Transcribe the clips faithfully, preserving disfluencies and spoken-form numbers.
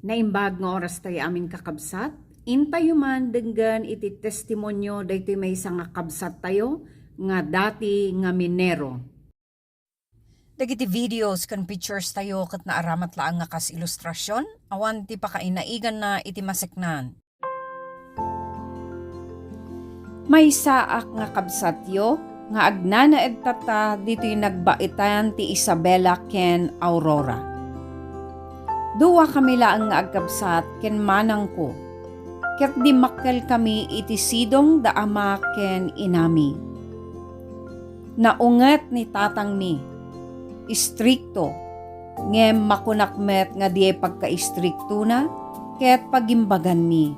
Naimbag nga oras tayo amin, kakabsat. Intayo man denggen iti testimonio daytoy maysa nga kabsat tayo nga dati nga minero. Dagiti videos ken pictures tayo ket naaramat laeng nga kas ilustrasion, awan ti pakainaiganna iti maseknan. Maysaak nga kabsatyo nga agnanaed tatta ditoy nagbaetan ti Isabela ken Aurora. Dua kami laeng nga agkabsat ken manangko, ket dimmakkel kami iti sidong da ama ken inami. Naunget ni tatangmi. Istrikto, ngem makunak met nga diay pagkaistriktona ket pagimbaganmi.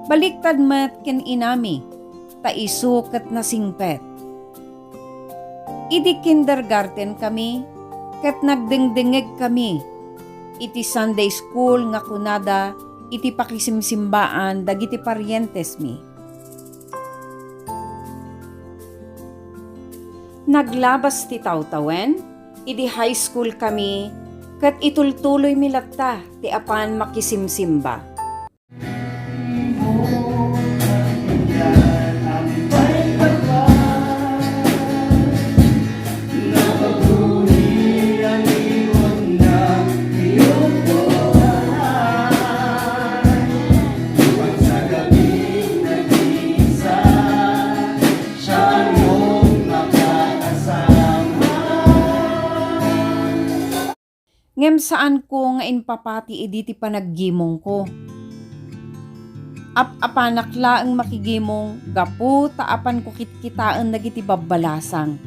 Baliktad met ken inami, ta isu ket nasingpet. Idi kindergarten kami, ket nagdengdengeg kami iti Sunday school nga kunada iti pakisimsimbaan dagiti parientesmi. Naglabas ti tawtawen, idi high school kami, ket itultuloymi latta ti apan makisimsimba. Ngem saanko nga impapati idi ti panaggimongko. Ap-apanak laeng makigimong gapu ta apanko kitkitaen dagiti babbalasang.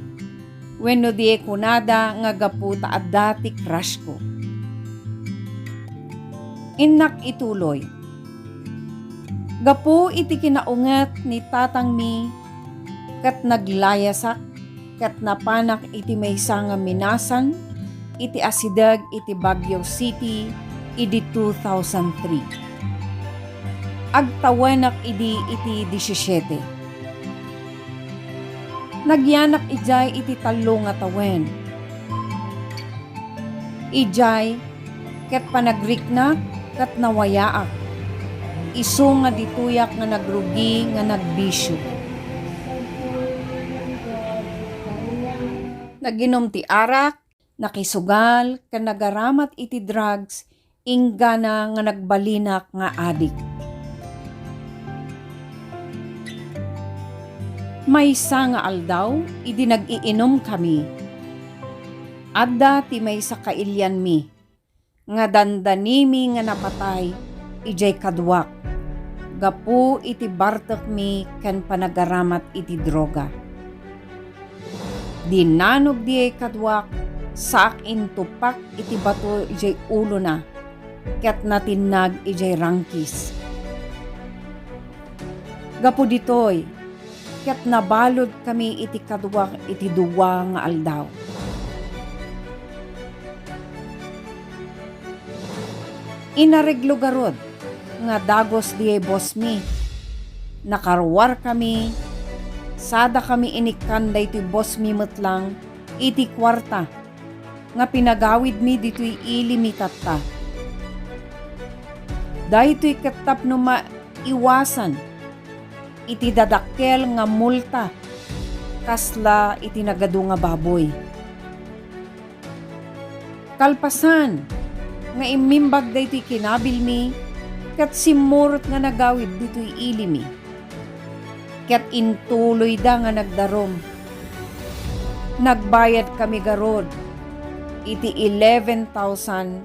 Wenno diay kunada nga gapu ta adda ti crushko. Innak ituloy. Gapu iti kinaunget ni tatangmi, ket naglayasak ket napanak iti maysa nga minasan iti asideg iti Baguio City idi two thousand three. Agtawenak idi iti disisiete. Nagyanak idiay iti tallo nga tawen. Idiay, ket panagriknak ket nawayaak. Isu nga ditoyak nga nagrugi nga nagbisio. Naginum ti arak, nakisugal, ken nagaramat iti drugs, inggana nga nagbalinak nga adik. Maysa nga aldaw, idi nag-iinum kami, adda ti maysa kailianmi nga dandanimi nga napatay idiay kaduak gapu iti bartekmi ken panagaramat iti droga. Dinanog diay kaduak, saak intupak iti bato idiay ulona, ket natinnag idiay rangkis. Gapu ditoy, ket nabaludkami iti kaduak iti dua nga aldaw. Inareglo garud nga dagus diay bossmi. Nakaruarkami, sadakami inikkan daytoy bossmi met lang iti kuarta nga pinagawidmi ditoy ilimi tatta. Daytoy ket tapno maiwasan iti dadakkel nga multa kasla iti nagadu nga baboy. Kalpasan nga immimbag daytoy kinabilmi, ket simmurot nga nagawid ditoy ilimi. Ket intuloyda nga nagdarum. Nagbayadkami garud iti eleven thousand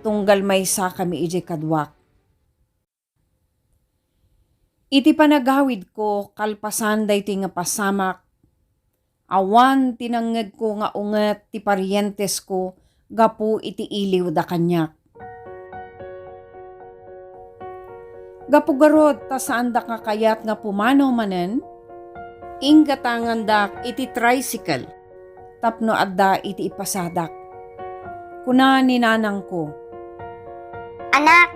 tunggal maysakami idiay kaduak. Iti panagawidko kalpasan daytoy nga pasamak, awan ti nangngegko nga unget ti parientesko gapu iti iliwda kaniak. Gapu garud ta saandak nga kayat nga pumanaw manen, inggatangandak iti tricycle tapno adda iti ipasadak. Kuna ni nanangko, "Anak,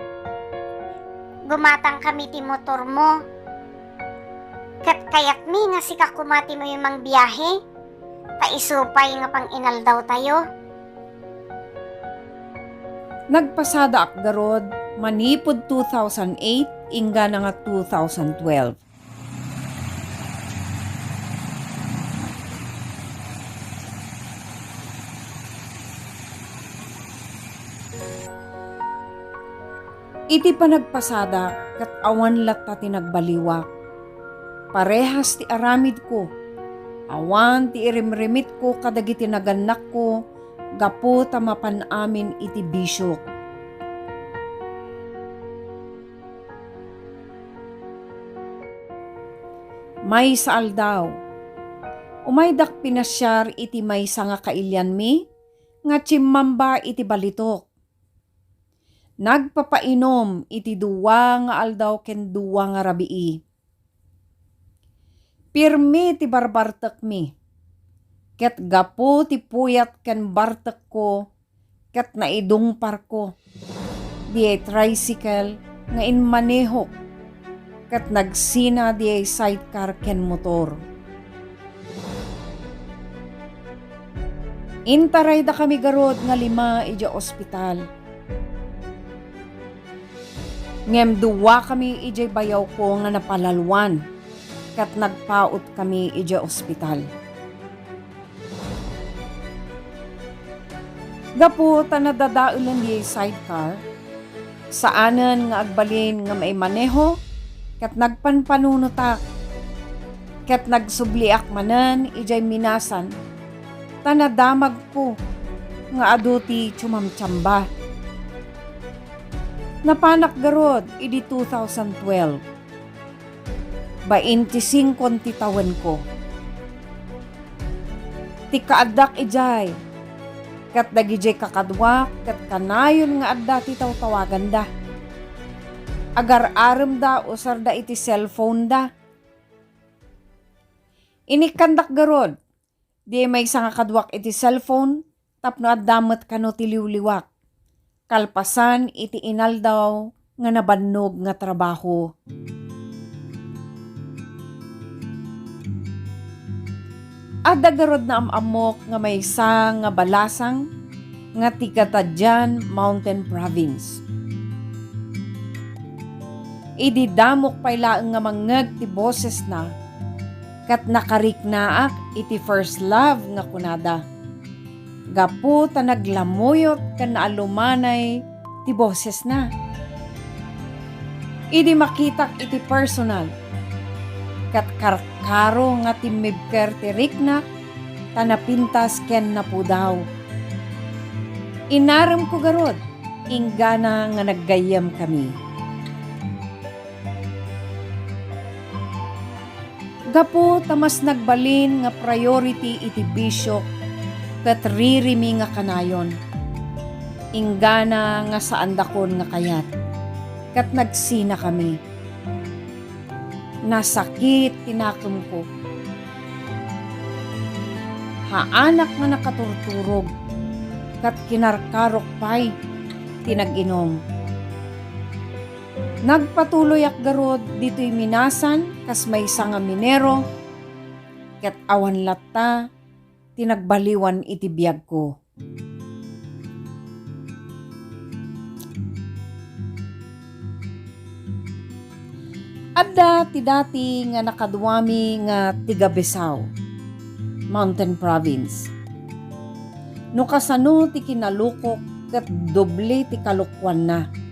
gumatangkami ti motormo. Ket kayatmi nga sika koma ti mangbiahe, ta isu pay nga panginaldawtayo." Nagpasadaak garud manipud two thousand eight inggana nga two thousand twelve. Iti panagpasadak ket awan latta ti nagbaliwak. Parehas ti aramidko. Awan ti irimrimitko kadagiti nagannakko gapu ta mapan amin iti bisiok. Maysa aldaw, umaydak pinasiar iti maysa nga kailianmi nga chimmamba iti balitok. Nagpapainum iti dua nga aldaw ken dua nga rabii. Pirmi ti barbartekmi, ket gapu ti puyat ken bartekko, ket naidungparko diay tricycle nga immanehok, ket nagsina diay sidecar ken motor. Intaraydakami garud nga lima idiay ospital. Ngem duakami idiay bayawko nga napalalwan, ket nagpaotkami idiay ospital. Gapu ta nadadaelen diay sidecar, saanen nga agbalin nga maimaneho, ket nagpanpanunotak, ket nagsubliak manen idiay minasan, ta nadamagko nga adu ti chumamchamba. Napanak garud idi two thousand twelve. Bainti singko ti tawenko. Ti kaaddak idiay, ket dagidiay kakaduak ket kanayon nga adda ti tawtawaganda. Agar-aremda usarda iti cellphone-da. Inikkandak garud, diay maysa nga kaduak iti cellphone tapno adda met kano ti liwliwak, kalpasan iti inaldaw nga nabannog nga trabaho. Adda garud naam-ammok nga maysa nga balasang nga ti Gatadian Mountain Province. Idi damok pay laeng nga mangngeg ti bosesna, ket nakariknaak iti first love nga kunada, gapu ta naglamuyot ken naalumanay ti bosesna. Idi makitak iti personal, ket karkaro nga timmibker ti riknak ta napintas ken napudaw. Inaremko garud, inggana nga naggayyemkami. Gapu ta mas nagbalin nga priority iti bisiok ket ririmi nga kanayon, inggana nga saandakon nga kayat, ket nagsinakami. Nasakit ti nakemko. Haanak nga nakaturturog, ket kinarkarok pay ti nag-inum. Nagpatuloyak garud ditoy minasan kas maysa nga minero, ket awan latta ti nagbaliwan iti biagko. Adda ti dati nga nakaduami nga tiga Besao, Mountain Province. No kasano ti kinalukok ket doble ti kalokuanna.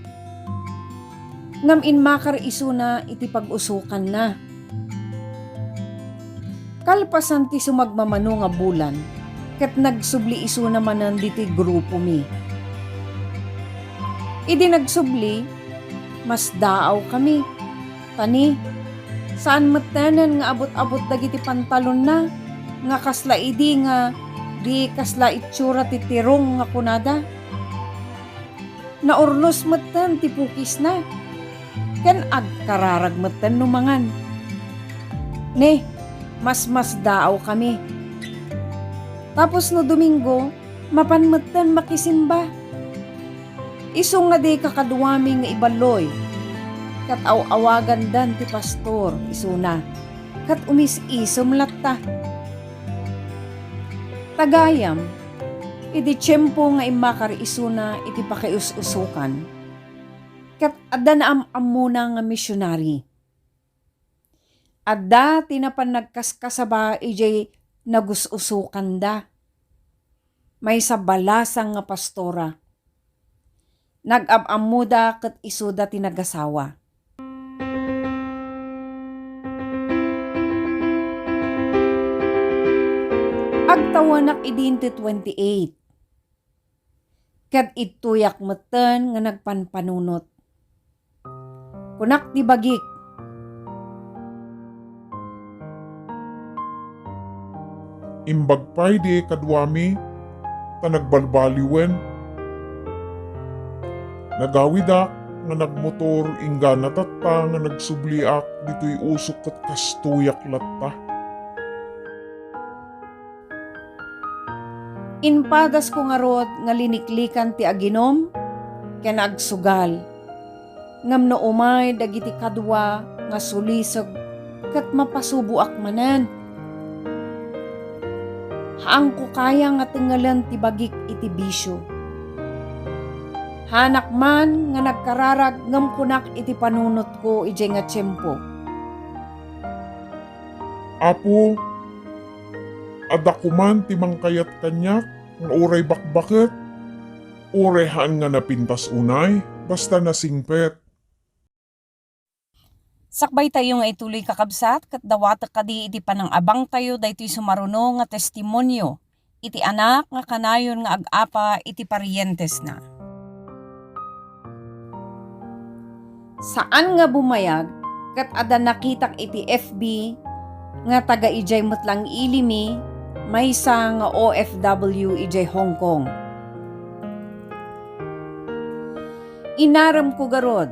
Ngem immakar isuna iti pag-usokanna. Kalpasan ti sumagmamano nga bulan, ket nagsubli isuna manen ditoy grupomi. Idi nagsubli, masdaawkami. Tani, saan mettenen nga abut-abut dagiti pantalonna nga kasla idi nga di kasla itsura ti tirong nga kunada. Naurnos metten ti pukisna, ken agkararag metten no mangan. Ne, masmasdaawkami. Tapos no Domingo, mapan metten makisimba. Isu nga di kakaduami nga iballoy, ket aw-awagandan ti pastor isuna, ket umis-isem latta. Tagayam, Idi tiempo nga immakar isuna iti pakius-usokan, ket adda naam-ammona nga misionari. Adda ti napan nagkaskasaba idiay nagus-usokanda. Maysa balasang nga pastora. Nag-am-ammoda ket isuda ti nagasawa. Agtawenak idin ti twenty-eight. Ket ittoyak metten nga nagpanpanunot. Kunak ti bagik, "Imbag pay di kaduami, ta nagbalbaliwen. Nagawidak nga nagmotor, inggana tatta nga nagsubliak ditoy usok ket kastoyak latta." Impadasko ngarud nga liniklikan ti aginum ken agsugal. Ngem no umay dagiti kadua nga suliseg ket mapasuboak manen. Haanko kaya nga tengngelen ti bagik iti bisio. Haanak man nga nagkararag ngem kunak iti panunotko idiay nga tiempo, "Apo, adda koman ti mangkayat kaniak nga uray bakbaket, uray haan nga napintas unay, basta nasingpet." Sakbaytayo nga ituloy, kakabsat, ket dawatek kadi iti panangabangtayo daytoy sumaruno nga testimonio iti anak nga kanayon nga ag-apa iti parientesna. Saan nga bumayag ket adda nakitak iti F B nga taga idiay met lang Ilimi, maysa nga O F W idiay Hong Kong. Inaremko garud,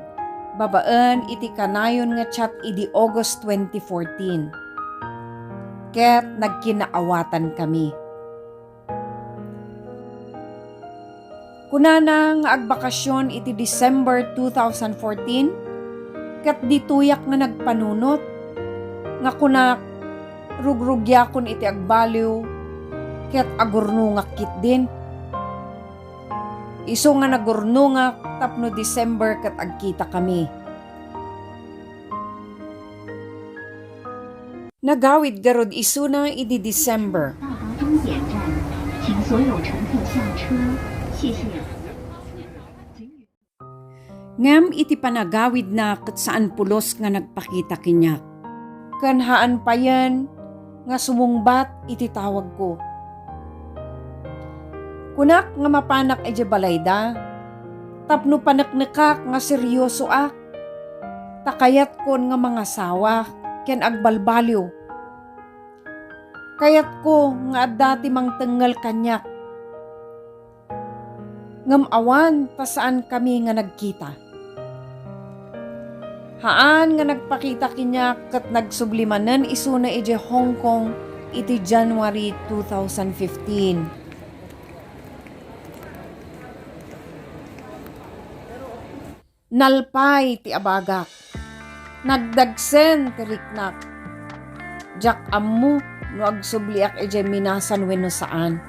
babaen iti kanayon nga chat idi August twenty fourteen. Ket nagkinaawatankami. Kunana nga agbakasyon iti December two thousand fourteen, ket ditoyak nga nagpanunot, nga kunak, rugrugiakon iti agbaliw, ket agurnongak ketdin. Isu nga nagurnongak tapno December ket agkitakami. Nagawid garud isuna idi December. 到达终点站，请所有乘客下车，谢谢。 Ngem iti panagawidna ket saan pulos nga nagpakita kaniak. Ken haan payen nga sumungbat iti tawagko. Kunak nga mapanak idiay balayda tapno paneknekak nga seriosoak, ta kayatkon nga mangasawa ken agbalbaliw. Kayatko nga adda ti mangtengngel kaniak. Ngem awan ta saankami nga nagkita. Haan nga nagpakita kaniak ket nagsubli manen isuna idiay Hong Kong iti January two thousand fifteen. Nalpay ti abagak. Nagdagsen ti riknak. Diak ammo no agsubliak idiay minasan wenno saan.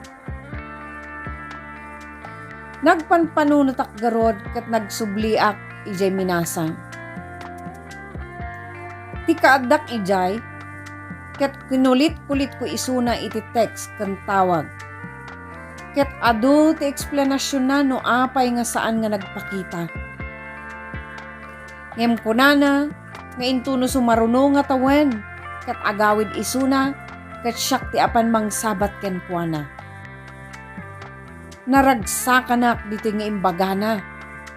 Nagpanpanunotak garud ket nagsubliak idiay minasan. Ti kaaddak idiay, ket kinulit-kulitko isuna iti text ken tawag. Ket adu ti eksplanasionna no apay nga saan nga nagpakita. Ngem kunana nga intono sumaruno nga tawen ket agawid isuna, ket siak ti apan mangsabat kenkuana. Naragsakanak ditoy nga imbagana,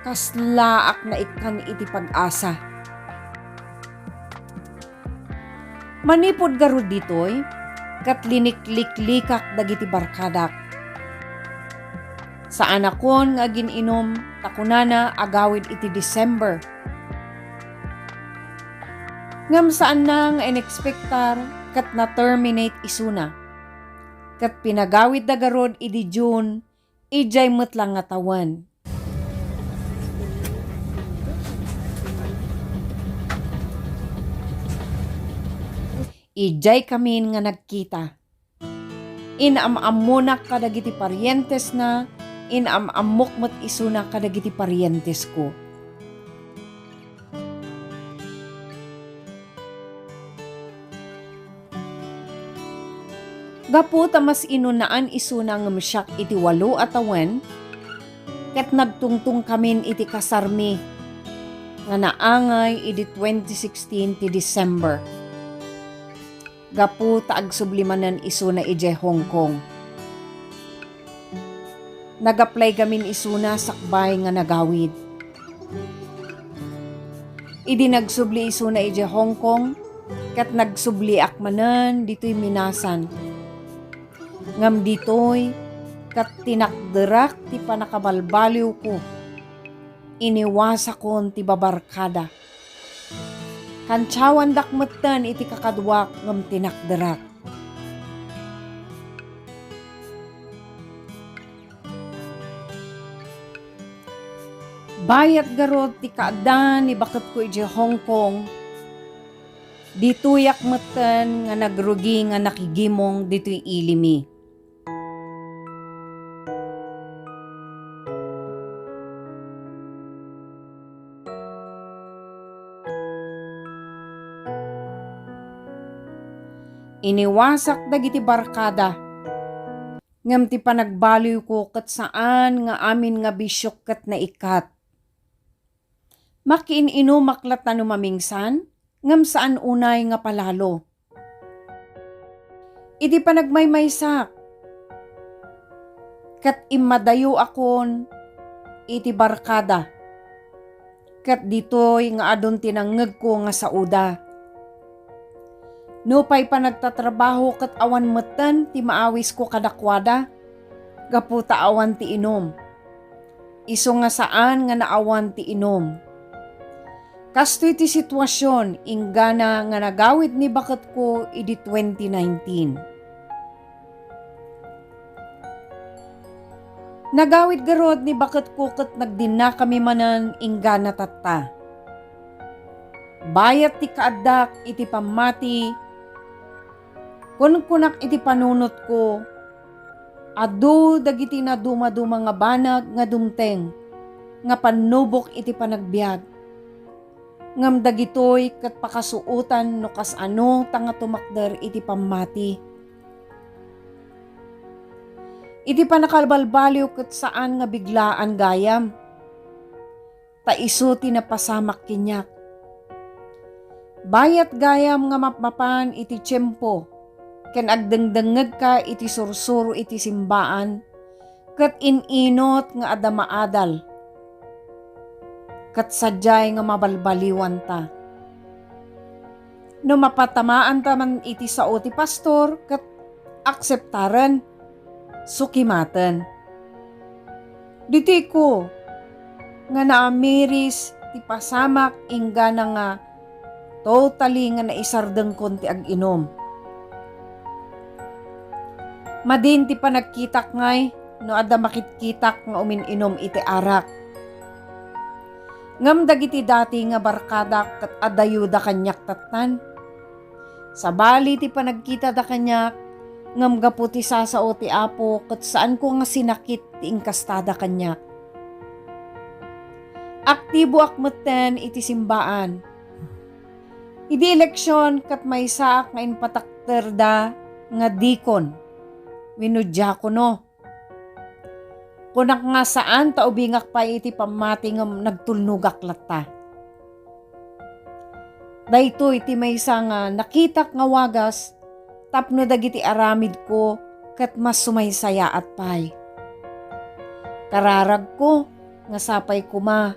kaslaak naikkan iti pag-asa. Manipud garud ditoy, ket linikliklikak dagiti barkadak. Saanakon nga agin-inum ta kunana agawid iti December. Ngem saanna nga inekspektar ket na-terminate isuna. Ket pinagawidda garud idi June, idiay met la nga tawen. Idiay kamin nga nagkita. Inam-ammonak kadagiti parientesna, inam-ammok met isuna kadagiti parientesko. Gapu ta mas inunaan isuna ngem siak iti walo a tawen, ket nagtungtongkamin iti kasarmi nga naangay idi twenty sixteen ti December. Gapu ta agsubli manen isuna idiay Hong Kong. Nag-apply gamin isuna sakbay nga nagawid. Idi nagsubli isuna idiay Hong Kong, ket nagsubliak manen ditoy Minasan. Ngem ditoy, ket tinakderak ti pannakabalbaliwko. Iniwasakon ti babarkada. Kantiawandak metten iti kakaduak ngem tinakderak. Bayat garud ti kaadda ni baketko idiay Hong Kong, ditoyak metten nga nagrugi nga nakigimong ditoy ilimi. Iniwasak dagiti barkada, ngem ti panagbaliwko ket saan nga amin nga bisio ket naikkat. Makiin-inumak latta no mamingsan, ngem saan unay nga palalo. Iti panagmaymaysak, ket immadayoakon iti barkada, ket ditoy nga adun ti nangngegko nga saoda. Nupay panagtatrabaho ket awan metten ti maawisko kadakuada, gapu ta awan ti inum. Isu nga saan nga naawan ti inum. Kastoy ti situasion inggana nga nagawid ni baketko idi twenty nineteen. Nagawid garud ni baketko ket nagdinnakami manen inggana tatta. Bayat ti kaaddak iti pammati, kunkunak iti panunotko, adu dagiti nadumaduma nga banag nga dumteng nga pannubok iti panagbiag. Ngem dagitoy ket pakasuotan no kasano ta nga tumakder iti pammati. Iti pannakabalbaliw ket saan nga biglaan gayam, ta isu ti napasamak kaniak. Bayat gayam nga mapmapan iti tiempo ken agdengdengngegka iti sursuro iti simbaan, ket in-inut nga adda maadal, ket sadiay nga mabalbaliwanta. No mapatamaanta man iti sao ti pastor, ket akseptaren, sukimaten. Ditoyko nga naamiris ti pasamak inggana nga totally nga naisardengkon ti ag-inum. Madin ti panagkitak ngay no adda makitkitak nga umin-inum iti arak. Ngem dagiti dati nga barkadak ket adayoda kaniak tattan. Sabali ti panagkitada kaniak, ngem gapu ti sasao ti Apo ket saanko nga sinakit ti inkastada kaniak. Aktiboak metten iti simbaan. Idi eleksion ket maysaak nga impatakderda nga dikon, wenno diakono. Kunak nga saan ta ubingak pay iti pammati ngem nagtulnogak latta. Daytoy ti maysa nga nakitak nga wagas tapno dagiti aramidko ket mas sumaysayaat pay. Kararagko nga sapay koma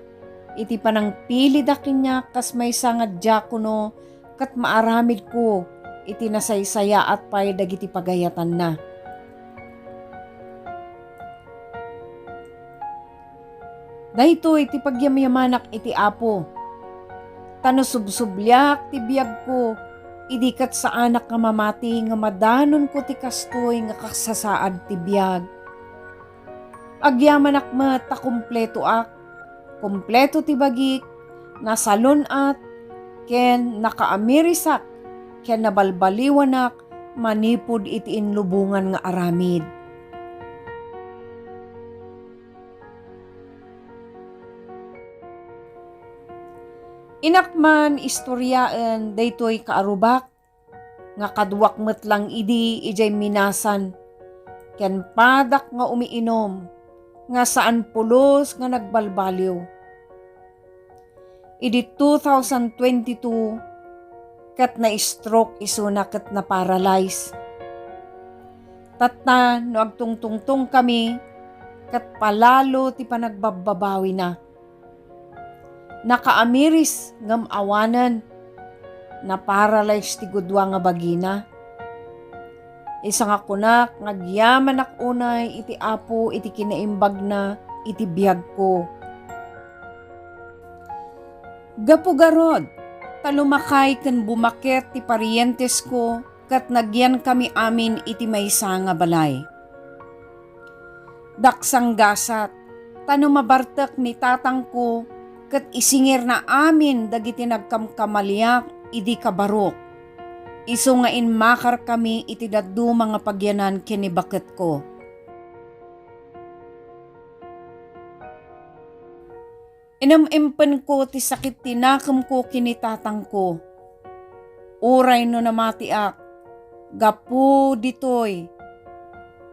iti panangpilida kaniak kas maysa nga diakono ket maaramidko iti nasaysayaat pay dagiti pagayatanna. Daytoy ti pagyamyamanak iti Apo. Ta no subsubliak ti biagko, idi ket saanak nga mamati nga madanonko ti kastoy nga kasasaad ti biag. Agyamanak met ta kumpletoak, kumpleto ti bagik, nasalun-at, ken nakaamirisak, ken nabalbaliwanak manipud iti inlubongan nga aramid. Inak man istoriaen daytoy kaarubak nga kaduak met lang idi idiay minasan ken padak nga umiinom nga saan pulos nga nagbalbaliw. Idi two thousand twenty-two, ket na-stroke isuna ket na-paralyze. Tatta no agtungtungtong kami, ket palalo ti panagbabbabawina. Nakaamiris ngem awanen, na-paralyze ti gudua nga bagina. Isu nga kunak nga agyamanak unay iti Apo iti kinaimbagna iti biagko. Gapu garud, ta lumakay ken bumaket ti parientesko ket nagyankami amin iti maysa nga balay. Daksanggasat, ta no mabartek ni tatangko ket isingirna amin dagiti nagkamkamaliak idi kabarok, isu nga inmakarkami iti dadduma nga pagyanan ken ni baketko. Inemempenko ti sakit ti nakemko ken ni tatangko. Uray no namatiak, gapu ditoy,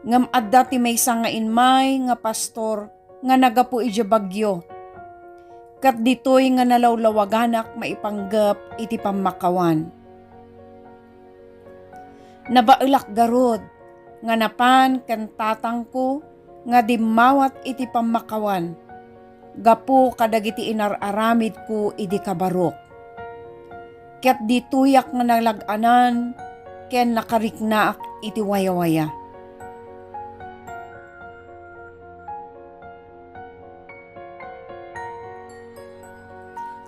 ngem adda ti maysa nga immay nga pastor nga naggapu idiay Baguio. Ket ditoy nga nalawlawaganak maipanggep iti pammakawan. Nabaelak garud nga napan ken tatangko nga dimmawat iti pammakawan gapu kadagiti inar-aramidko idi kabarok. Ket ditoyak nga nalag-anan ken nakariknaak iti wayawaya.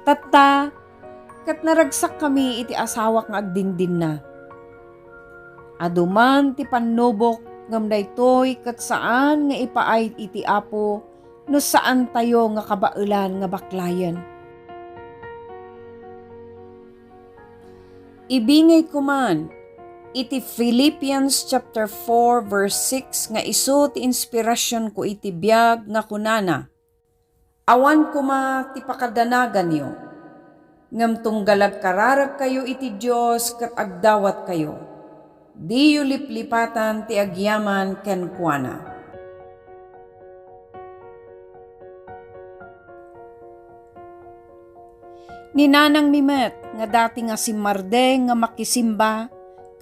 Tatta, ket naragsakkami iti asawak nga agdindinna. Adu man ti pannubok, ngem daytoy ket saan nga ipaay iti Apo no saantayo nga kabaelan nga baklayen. Ibingayko man iti Philippians chapter four verse six nga isu ti inspirasionko iti biag nga kunana, "Awan koma ti pakadanaganyo, ngem tunggal agkararagkayo iti Dios ket agdawatkayo, diyo liplipatan ti agyaman kenkuana." Ni nanangmi met nga dati nga simmardeng nga makisimba,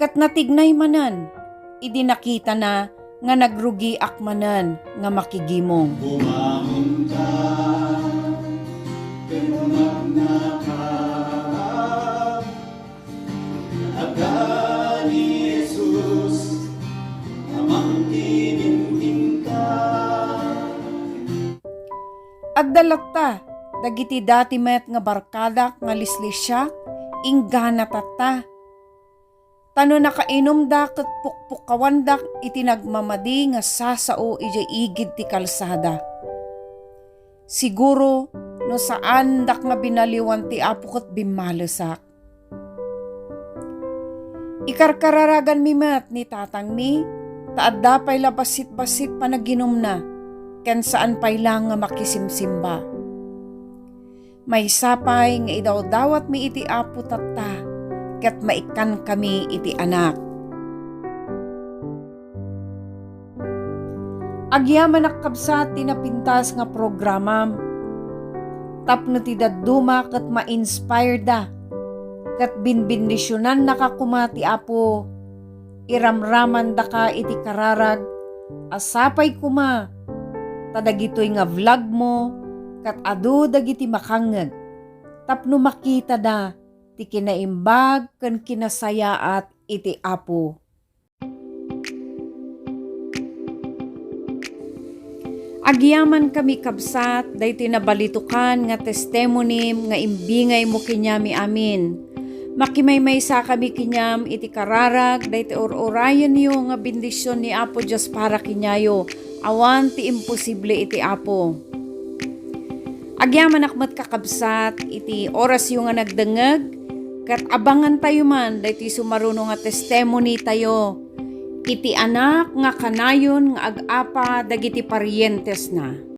ket natignay manen idi nakitana nga nagrugiak manen nga makigimong. Umangonka ken magnaka, Aga ni Jesus, Amang, tinengtengka. Adda latta dagiti dati met nga barkadak nga lislisiak, inggana tatta. Ta no nakainumda ket pukpukawandak iti nagmamadi nga sasao idiay igid ti kalsada. Siguro no saandak nga binaliwan ti Apo ket bimmalesak. Ikarkararaganmi met ni tatangmi, ta adda pay la bassit-bassit panaginumna, ken saan pay la nga makisimsimba. Maysa pay nga idawdawatmi iti Apo tatta, ket maikkankami iti anak. Agyamanak, kabsat, ti napintas nga programam, tapno ti dadduma ket ma-inspireda, ket binbendisionannaka koma ti Apo, iramramandaka iti kararag a sapay koma, ta dagitoy nga vlogmo ket adu dagiti makangngeg, tapno makitada ti kinaimbag ken kinasayaat iti Apo. Agyamankami, kabsat, daytoy nabalitokan nga testimonym nga imbingaymo kaniami amin. Makimaymaysakami kaniam iti kararag daytoy ur-urayenyo nga bendision ni Apo Dios para kaniayo. Awan ti imposible iti Apo. Agyamanak met, kakabsat, iti orasyo nga nagdengngeg, ket abangantayo man daytoy sumaruno nga testimony tayo iti anak nga kanayon nga ag-apa dagiti parientesna.